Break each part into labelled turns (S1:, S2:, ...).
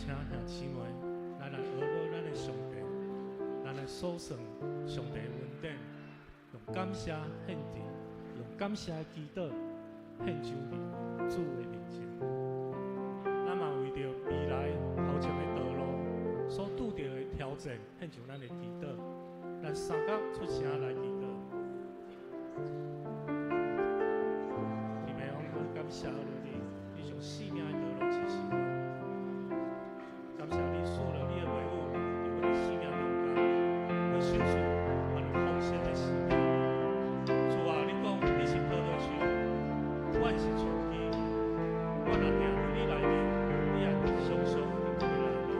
S1: 請兄姊妹，咱來學無咱的上帝，咱來數算上帝的恩典，用感謝獻祭，用感謝的祈禱獻上佇主的面前。咱嘛為著未來頭前的道路所拄著的挑戰，獻上咱的祈禱。咱三甲出聲來祈禱。天父，我感謝你，你將生命的道路指示我。感謝你賜了你的話語，佇阮的生命中間，阮相信阮有豐盛的生命。主啊，你講你是葡萄樹，阮是樹枝，阮若定佇你內面，你也常常佇阮的內面。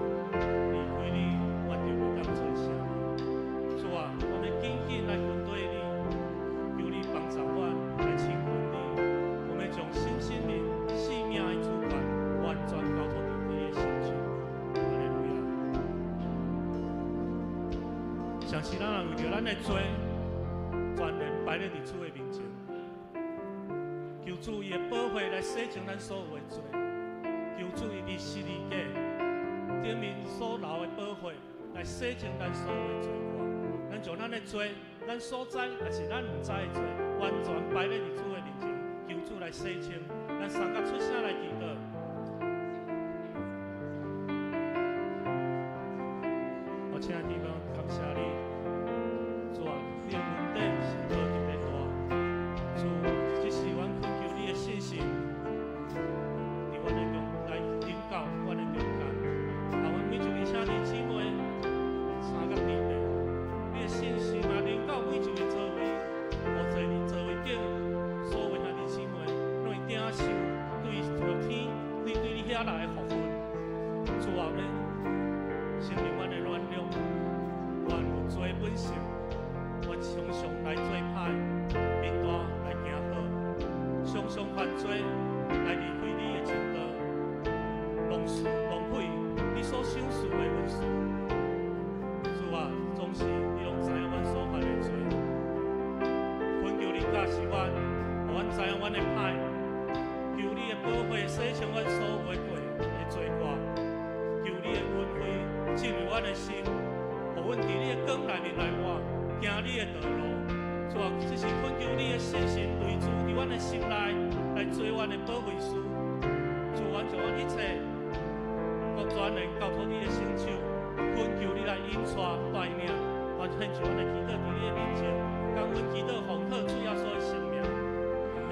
S1: 離開你，阮就無當做啥。主啊，我欲緊緊來跟隨你，求你幫助阮來親近你。我欲將身心靈、性命的主權完全交託佇你的手中。哈利路亞。相信咱若為著咱的罪，全然擺咧佇主的面前，求主伊的寶血來洗淨咱所有的罪，求主伊佇十字架頂面所流的寶血來洗淨咱所有的罪過。咱將咱的罪，咱所知抑是咱毋知的罪，完全擺咧佇主的面前，求主來洗清。咱三甲出聲來祈禱。我親愛的弟兄，感謝你，主啊，你的恩典是何等的大，主，這是阮懇求你的信心，佇阮的中來臨到阮的中間，讓阮每一位兄弟姊妹三甲弟弟，你的信心啊，臨到每一个座位，予坐佇座位頂所有兄弟姊妹，攏會領受對天、對你遐來的福分。主啊，阮承認阮的軟弱，阮有罪本性，我常常來做歹，面帶來行好，常常犯罪來離開你的正道，浪費你所賞賜的恩賜。主啊，總是你攏知影阮所犯的罪，懇求你教示阮，予阮知影阮的歹，求你的寶血洗清阮所有的過的罪過，求你的恩惠進入阮的心，予阮佇你的光內面來活，行你的道路。主啊，這是懇求你的信心內住佇阮的心內，來做阮的保惠師。主，阮將阮一切都全然交託你的聖手，懇求你來引帶帶領，我獻上阮的祈禱佇你的面前，感恩祈禱奉靠主耶穌的聖名。阿們。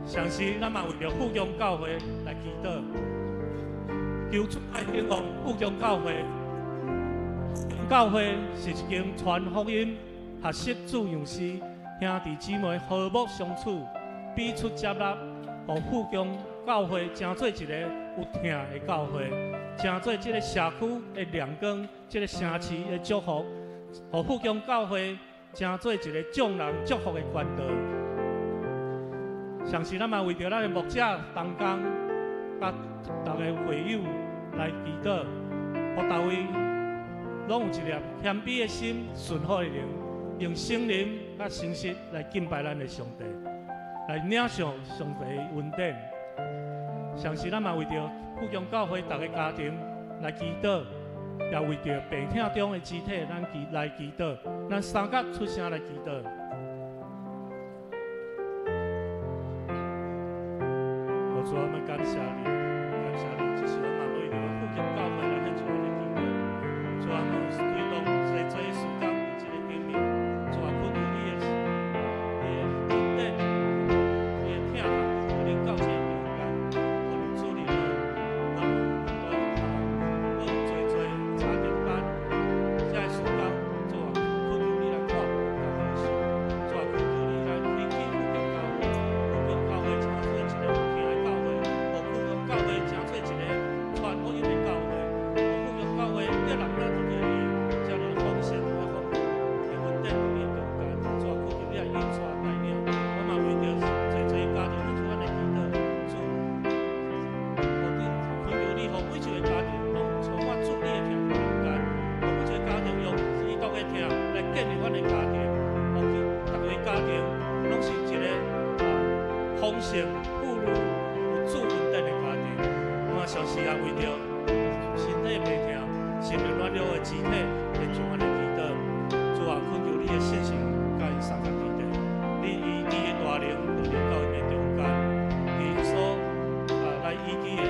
S1: 相信咱嘛為著富強教會來祈禱，求主來興旺富強教會。教會是一間傳福音、學習主樣式、兄弟姊妹和睦相處、彼此接納，予富強教會成做一个有疼的教會，成做這个社區的亮光，這个城市的祝福，予富強教會成做一个眾人祝福的管道。相信咱嘛為著咱的牧者同工，佮逐个會友來祈禱，予逐位攏有一粒謙卑的心、順服的靈，用聖靈佮誠實來敬拜咱的上帝，來領受上帝的恩典。相信咱嘛為著富強教會逐个家庭來祈禱，也為著病痛中的肢體，咱祈來祈禱，咱三甲出聲來祈禱。主啊，我們感謝你，感謝你，這是阮嘛為著富強教會來獻上阮的祈禱。主啊，我們推動濟濟時間佇這个頂面，主啊，懇求你的恩典、你的疼痛，臨到這个中間，阮有主日學，阮有大學，阮有濟濟查經班，這个時間，主啊，懇求你來看顧佮保守，主啊，懇求你來興起富強教會，富強教會成做一个有疼的教會，予富強教會成做一个傳福音的教會，予富強教會得人咱得著伊遮爾豐盛的豐富的恩典佇你的中間，主啊，懇求你來引帶帶領，我嘛為著濟濟家庭獻出阮的祈禱，主，予你懇求你，予每一个家庭攏有充滿主你的疼佇中間，予每一个家庭用基督的疼來建立阮的家庭，予逐个家庭攏是一个豐盛、富裕、有主恩典的家。嘛相信啊，為著身體病痛、心靈軟弱的肢體，獻上阮的祈禱。主啊，懇求你的聖神佮𪜶相佮佇咧，你醫治的大能就臨到𪜶的中間，佇𪜶所啊來醫治的、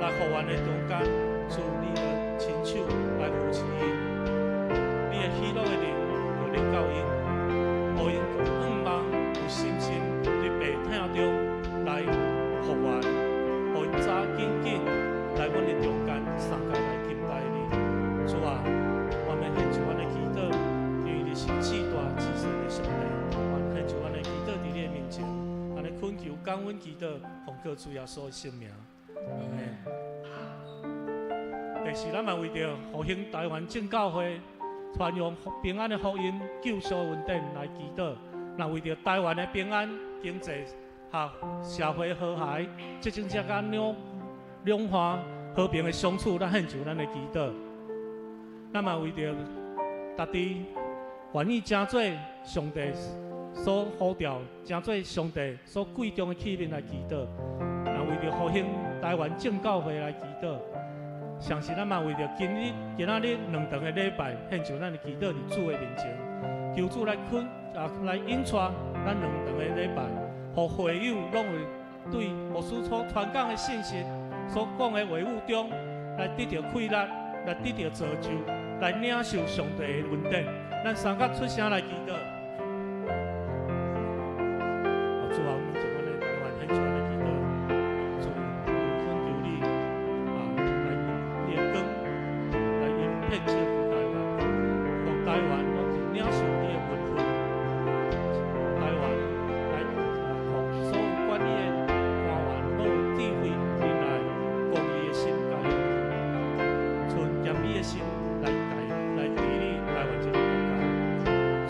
S1: 來復原的中間，主你的親手來扶持𪜶，你的喜樂的靈就臨到𪜶，予𪜶向望有信心佇病痛中來復原，予𪜶早緊緊來阮的中間相佮來敬拜你。主啊，我們獻上阮的祈禱，因為你是至大至聖的上帝。我獻上阮的祈禱佇你的面前，按呢懇求感恩祈禱，奉靠主耶穌的聖名。阿們。第四，咱嘛為著復興台灣正教會傳揚平安的福音、救贖恩典來祈禱。若為著台灣的平安、經濟、和社會和諧，這種這間兩岸和平的相處，咱獻上咱的祈禱。咱嘛為著家己願意成做上帝所呼召、成做上帝所貴重的器皿來祈禱。若為著復興台灣正教會來祈禱。相信咱嘛為著今日、今仔日兩堂的禮拜，獻上咱的祈禱佇主的面前，求主來懇啊，來引帶咱兩堂的禮拜，予會友攏會對牧師所傳講的信息、所講的話語中，來得著氣力，來得著造就，來領受上帝的恩典。咱三甲出聲來祈禱。主啊，阮將阮的台灣獻上來祈禱，主，懇求你啊，來你的光來遍照台灣，予台灣攏是領受你的恩惠，台灣來予所有管理的官員攏有智慧、仁愛、公義的心，共用存謙卑的心來來治理台灣這个國家。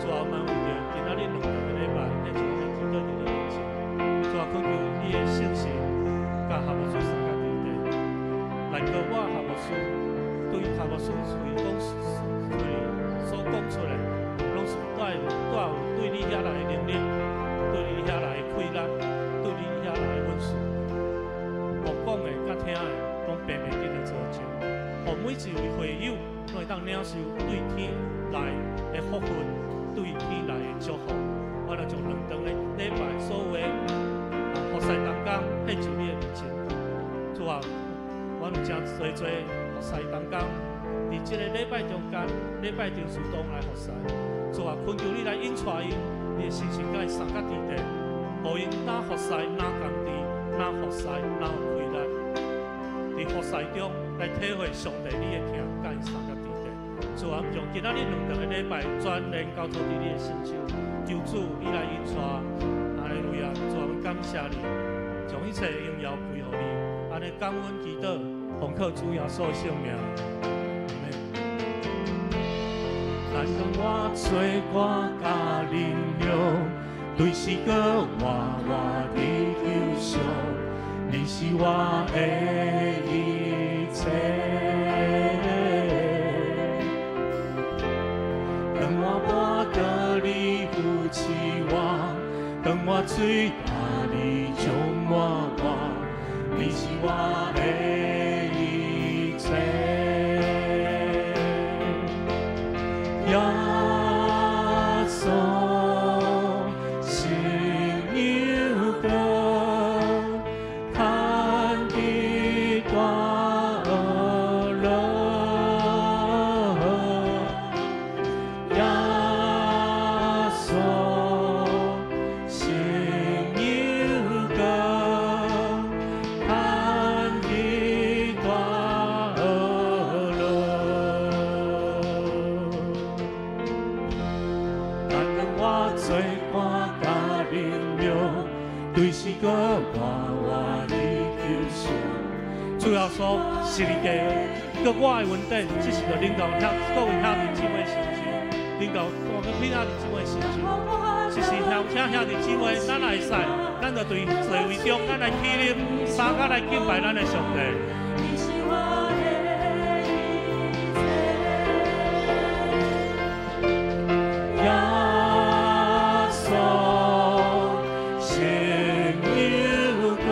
S1: 主啊，阮為著今仔日兩堂的禮拜，獻上咱的祈禱佇你面前。主啊，懇求你的聖神佮夏牧師相佮佇咧，來教我夏牧師，對夏牧師喙講喙所講出來，攏是帶有對你遐來的能力，對你遐來的氣力，對你遐來的恩賜。予講的佮聽的，攏白白得著造就，予每一位會友攏會當領受對天來的福分，對天來的祝福。我來將兩堂的禮拜所有的服侍同工獻上你的面前。主啊，阮有誠濟濟服侍同工，佇這個禮拜中間，禮拜中主動來服侍。主啊，懇求你來引帶𪜶，你的聖神佮𪜶相佮佇咧，予𪜶若服侍若甘甜，若服侍若有氣力，佇服侍中來體會上帝你的疼，佮𪜶相佮佇咧。主啊，將今仔日兩堂的禮拜全然交託佇你的聖手，求主你來引帶，哈利路亞！主啊，阮感謝你，將一切榮耀歸予你，按呢感恩祈禱，奉靠主耶穌的聖名。阿們。但當我做歌佮靈糧，隨時閣活活佇憂傷，你是我的一切。當我跋倒，你扶持我；當我醉倒，你將我挽。你是我的一切。耶穌是有光，牽佇大樂。耶穌是有光，牽佇大樂。但當我做歌佮靈糧，隨時閣活活佇憂傷。主耶穌十字架閣我的恩典，這是著臨到遐各位兄弟姊妹身上，臨到大家兄弟姊妹身上。這是鄉請兄弟姊妹，咱會使，咱就佇座位中，咱來起立，三甲來敬拜咱的上帝。
S2: 你是我的一切。
S1: 耶穌是有光，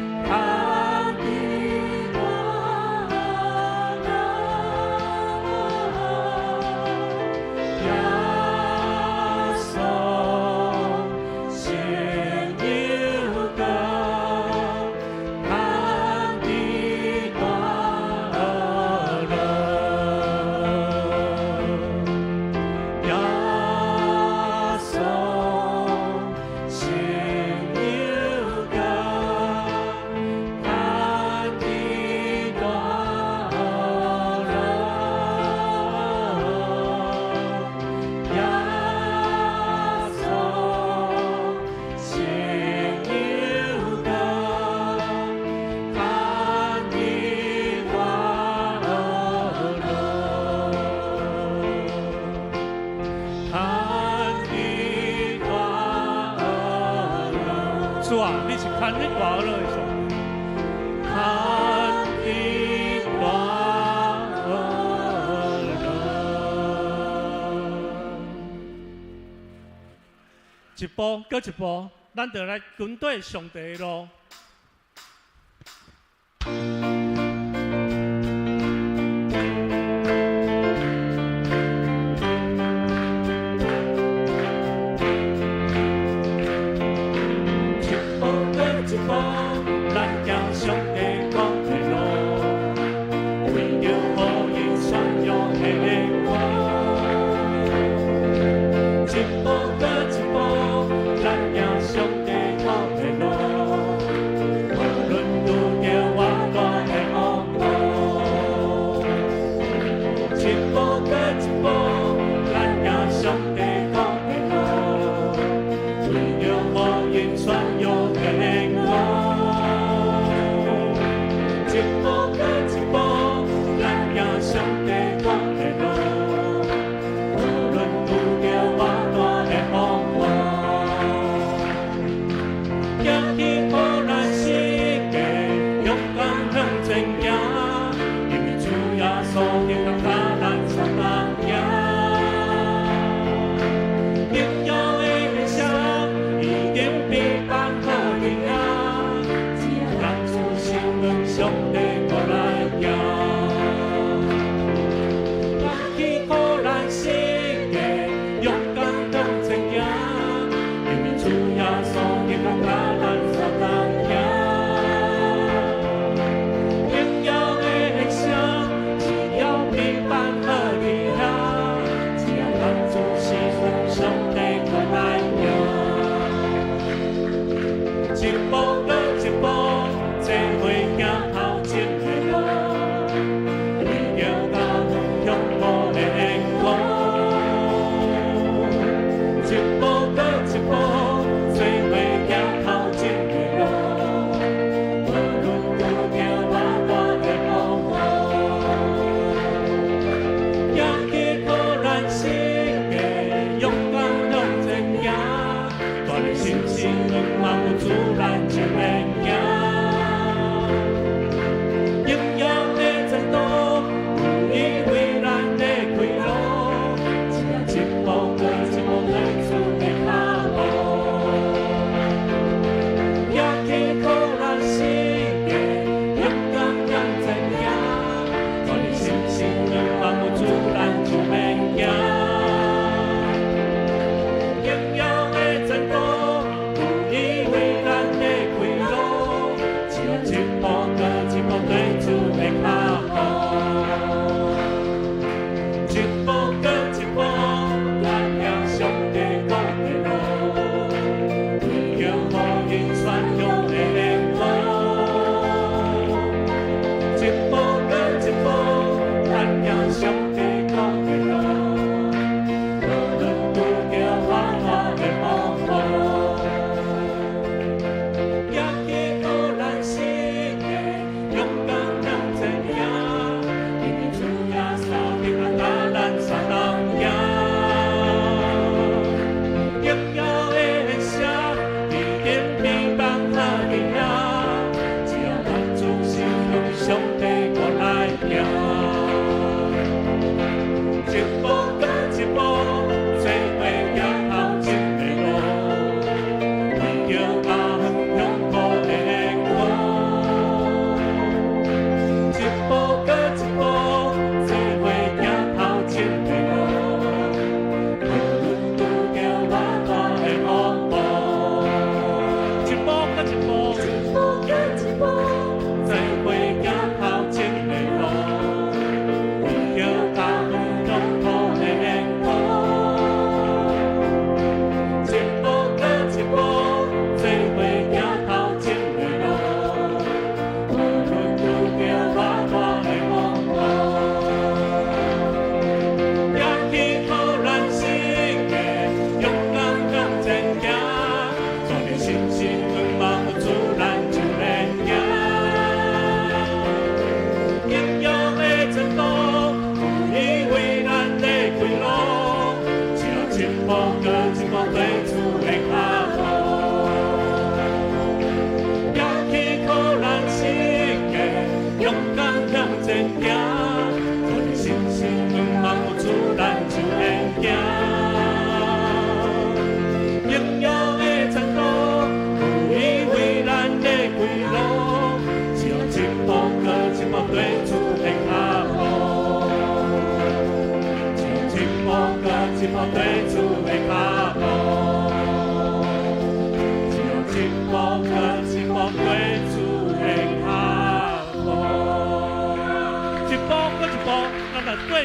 S1: 牽佇主啊，你是牽力大樂的上帝，牽力大樂。一步閣一步，咱就來跟綴上帝的路。一步閣一步，咱行上帝講的路，為著福音宣揚的歌。一步閣一步，咱行上帝講的路，無論拄著偌大的風雨。一步閣一步，咱行上帝講的路，為著福音宣揚的歌。一步閣一步，咱行上帝講的路，無論拄著偌大的風雨。行去苦難世界，勇敢向前行，因為主耶穌的腳咱相同行。榮耀的聲已經被放好伫遐，只要咱主心向上帝過來行。行去苦難世界，勇敢向前行，因為主耶穌的腳咱相同行。榮耀的聲，只要被放好伫遐，只要咱主心向上帝過來行。一步閣一步，做伙行頭前的路，為著教會恐怖的歌。一步閣一步，做伙行頭前的路，無論拄著偌大的風雨。行去苦難世界，勇敢向前行，大力信心萬有主咱就免驚。榮耀的前途，有伊為咱的開路，只要一步閣一步邁出的腳步。行去苦難世界，勇敢向前行，大力信心萬有主咱就免驚。榮耀的前途，有伊為咱的開路，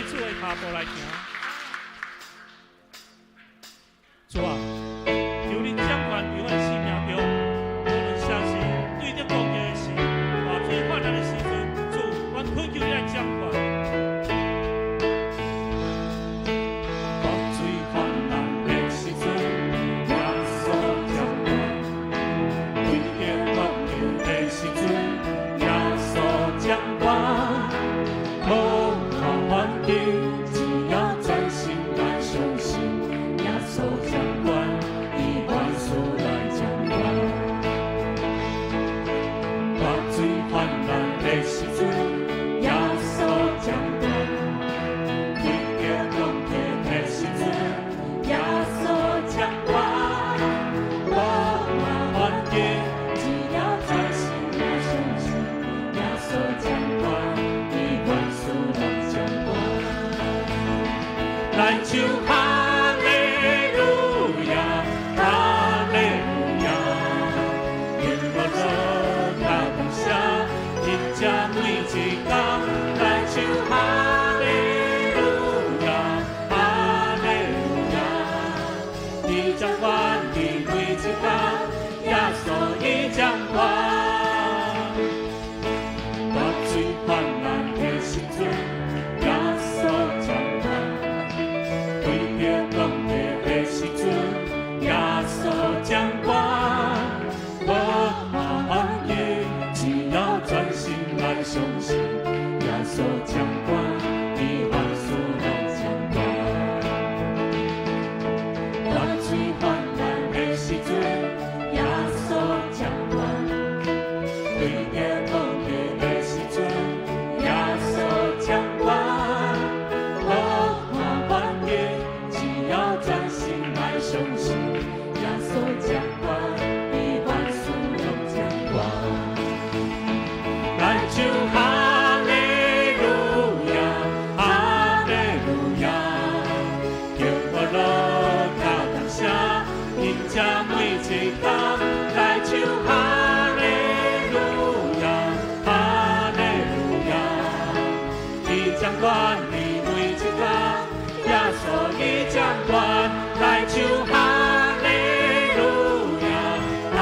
S1: 主的跤步來行。主啊，求你掌權佇阮生命中，無論啥時對著國家的事，大水泛濫的時陣，主，阮懇求你來掌權。
S2: 大水泛濫的時陣，耶穌掌權；對著國境的時陣，耶穌掌權。無看環境，只要專心來相信，耶穌掌權，伊萬事來掌權。大水泛濫的時陣，耶穌掌權；對著國境的時陣，耶穌掌權。無看環境，只要專心來相信，耶穌掌權，伊萬事攏掌權。來唱哈利路亞，哈利路亞，幸福樂甲感謝，迎接每一工。來唱哈利路亞，哈利路亞，伊掌權佇每一工，耶穌伊掌權。大水泛濫的時陣，耶穌掌權；對著國境的時陣，耶穌掌權。無看環境，只要專心來相信，耶穌掌權，伊萬事攏掌權。大水泛濫的時陣，耶穌掌權；對著國境的時陣，耶穌掌權。無看環境，只要專心來相信，耶穌掌權，伊萬事攏掌權。來唱哈利路亞，哈利路亞，幸福樂甲感謝，迎接每一工。來唱哈利路亞，哈利路亞，伊掌權佇每一工，耶穌伊掌權。來唱哈利路亞，哈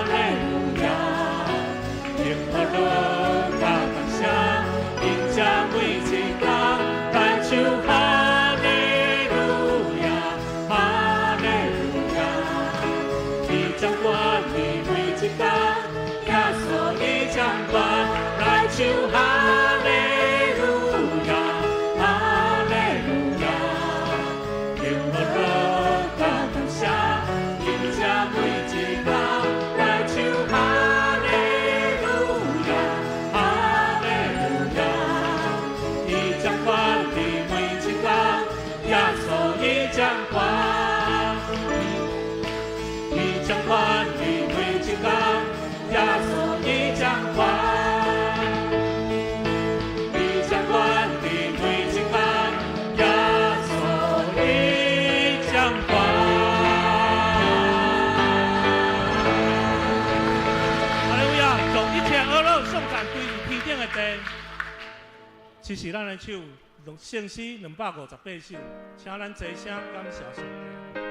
S2: 利路亞，幸福樂甲感謝，迎接每一工。來唱哈利路亞，哈利路亞，伊掌權佇每一工，耶穌伊掌權。來唱哈利路亞，哈利路亞，幸福樂甲感謝，迎接每一工。來唱哈利路亞，哈利路亞，伊掌權佇每一工，耶穌伊掌權。伊掌權佇每一工，耶穌伊掌權。伊掌權佇每一工，耶穌伊掌權。
S1: 哈利路亞！將一切惡樂頌讚歸予天頂的父。其實咱來唱聖詩258首，請咱齊聲感謝上帝。